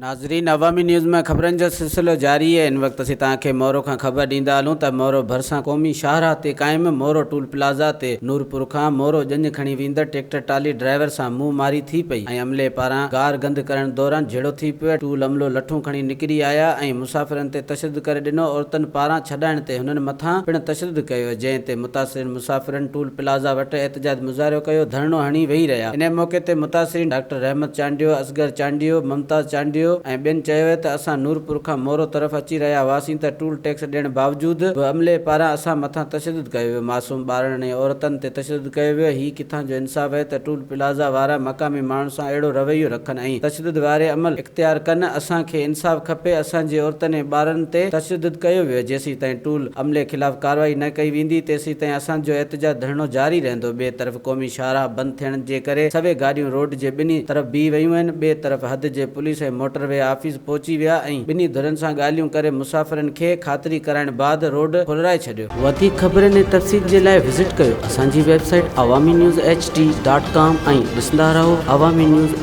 ناظرين عوامي نيوز ۾ خبرن جو سلسلو جاري آهي هن وقت اسين توهان کي مورو کان خبر ڏيندا هلون ته مورو ڀرسان قومي شاهراهه تي قائم مورو ٽول پلازا تي نورپور کان مورو ڄڃ کڻي ويندڙ ٽيڪٽر ٽالي ڊرائيور سان منهن ماري ٿي پئي ۽ عملي پاران گار گند ڪرڻ دوران جهيڙو ٿي پيو ٽول عملو لٺون کڻي نڪري آيا ۽ مسافرن تي تشدد ڪري ڏنو عورتن پاران ڇڏائڻ تي هنن مٿان پڻ تشدد ڪيو جنهن تي متاثرين مسافرن ٽول پلازا وٽ احتجاج مظاهرو ڪيو ڌرڻو هڻي ويهي رهيا انهي موقعي تي متاثرين ڊاڪٽر رحمت چانڊيو، اصغر چانڊيو، ممتاز چانڊيو ۽ ٻين چيو ته اسان نورپور کان مورو طرف اچي رهيا هئاسين ته ٽول ٽيڪس ڏيڻ باوجود به عملي پاران اسان مٿان تشدد ڪيو ويو معصوم ٻارڙن ۽ عورتن تي تشدد ڪيو ويو هي ڪٿان جو انصاف آهي ته ٽول پلازا وارا مقامي ماڻهن سان اهڙو رويو رکن ۽ تشدد واري عمل اختيار ڪن اسان کي انصاف کپي اسان جي عورتن ۽ ٻارن تي تشدد ڪيو ويو جيسيتائين ٽول عملي خلاف ڪارروائي نه ڪئي ويندي تيسيتائين اسان جو احتجاج ڌرڻو جاري رهندو ٻئي طرف قومي شاهراهه بند ٿيڻ جي ڪري سوين گاڏيون روڊ جي ٻنهي طرف بيهي ويون آهن ٻئي طرف حد جي پوليس ۽ موٽر وي آفيس پهچي ويا ۽ ٻنهي ڌرين سان ڳالهيون ڪري مسافرن کي خاطري ڪرائڻ بعد روڊ کولرائي ڇڏيو. وڌيڪ خبرن ۽ تفصيل جي لاء وزٽ ڪيو اسان جي website Awami news H D dot com ۽ ڏسندا رهو عوامي نيوز.